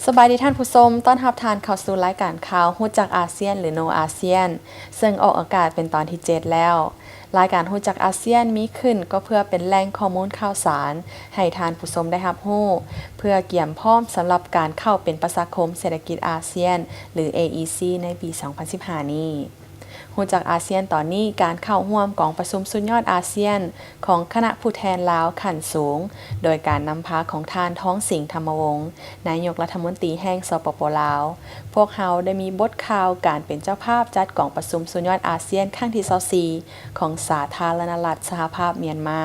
ສະບາຍດີທ່ານຜູ້ຊົມ, ຕ້ອນຮັບທ່ານເຂົ້າສູ່ລາຍການຂ່າວຮູ້ຈັກອາຊຽນ ຫຼື No ASEAN ເຊິ່ງອອກອາກາດເປັນຕອນທີເຈັດແລ້ວ. ລາຍການຮູ້ຈັກອາຊຽນມີຂຶ້ນກໍເພື່ອເປັນແຫຼ່ງຂໍ້ມູນຂ່າວສານໃຫ້ທ່ານຜູ້ຊົມໄດ້ຮັບຮູ້, ເພື່ອກຽມພ້ອມສຳລັບການເຂົ້າເປັນປະຊາຄົມເສດຖະກິດອາຊຽນ ຫຼື ເອອີຊີ ໃນປີສອງພັນສິບຫ້ານີ້. ຮູ້ຈັກອາຊຽນຕອນນີ້, ການເຂົ້າຮ່ວມກອງປະຊຸມສຸດຍອດອາຊຽນຂອງຄະນະຜູ້ແທນລາວຂັ້ນສູງ ໂດຍການນຳພາຂອງທ່ານ ທອງສິງ ທຳມະວົງ ນາຍົກລັດຖະມົນຕີແຫ່ງ ສປປ ລາວ. ພວກເຮົາໄດ້ມີບົດຂ່າວການເປັນເຈົ້າພາບຈັດກອງປະຊຸມສຸດຍອດອາຊຽນຄັ້ງທີຊາວສີ່ ຂອງສາທາລະນະລັດສະຫະພາບມຽນມາ.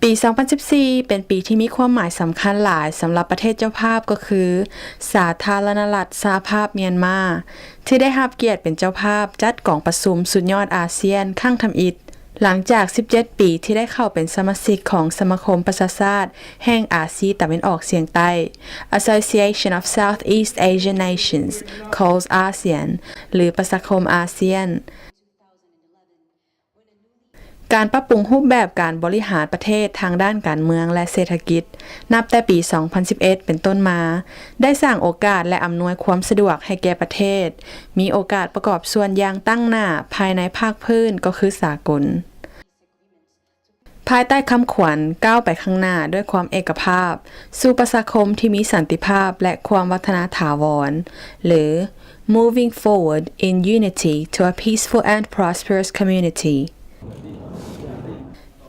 ປີສອງພັນສິບສີ່ ເປັນປີທີ່ມີຄວາມໝາຍສຳຄັນຫຼາຍສຳລັບປະເທດເຈົ້າພາບ ກໍຄືສາທາລະນະລັດສະຫະພາບມຽນມາ ທີ່ໄດ້ຮັບກຽດເປັນເຈົ້າພາບຈັດກອງປະຊຸມສຸດຍອດອາຊຽນຄັ້ງທຳອິດ. ຫຼັງຈາກສິບເຈັດປີທີ່ໄດ້ເຂົ້າເປັນສະມາຊິກຂອງສະມາຄົມປະຊາຊາດແຫ່ງອາຊີຕາເວັນອອກສຽງໃຕ້ Association of Southeast Asian Nations, calls ASEAN ຫຼື ປະຊາຄົມອາຊຽນ. ການປັບປຸງຮູບແບບການບໍລິຫານປະເທດທາງດ້ານການເມືອງ ແລະ ເສດຖະກິດ ນັບແຕ່ປີສອງພັນສິບເອັດເປັນຕົ້ນມາ ໄດ້ສ້າງໂອກາດ ແລະ ອຳນວຍຄວາມສະດວກໃຫ້ແກ່ປະເທດ ມີໂອກາດປະກອບສ່ວນຢ່າງຕັ້ງໜ້າພາຍໃນພາກພື້ນກໍຄືສາກົນ. ພາຍໃຕ້ຄຳຂວັນ ກ້າວໄປຂ້າງໜ້າດ້ວຍຄວາມເອກະພາບ ສູ່ປະຊາຄົມທີ່ມີສັນຕິພາບ ແລະ ຄວາມວັດທະນາຖາວອນ ຫຼື Moving Forward in Unity to a Peaceful and Prosperous Community.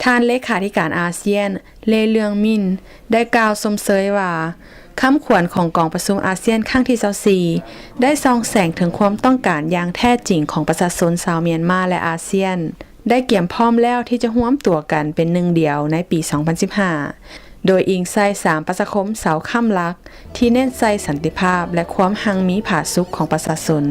ທ່ານເລຂາທິການອາຊຽນ ເລ ເລື່ອງມິນ ໄດ້ກ່າວຊົມເຊີຍວ່າ ຄຳຂວັນຂອງກອງປະຊຸມອາຊຽນຄັ້ງທີຊາວສີ່ ໄດ້ສ່ອງແສງເຖິງຄວາມຕ້ອງການຢ່າງແທ້ຈິງຂອງປະຊາຊົນຊາວມຽນມາ ແລະ ອາຊຽນ ໄດ້ກຽມພ້ອມແລ້ວທີ່ຈະຮວມຕົວກັນເປັນໜຶ່ງດຽວໃນປີສອງພັນສິບຫ້າ ໂດຍອີງໃສ່ສາມປະຊາຄົມເສົາຄ້ຳຫຼັກ ທີ່ເນັ້ນໃສ່ສັນຕິພາບ ແລະ ຄວາມຮັ່ງມີຜາສຸກຂອງປະຊາຊົນ.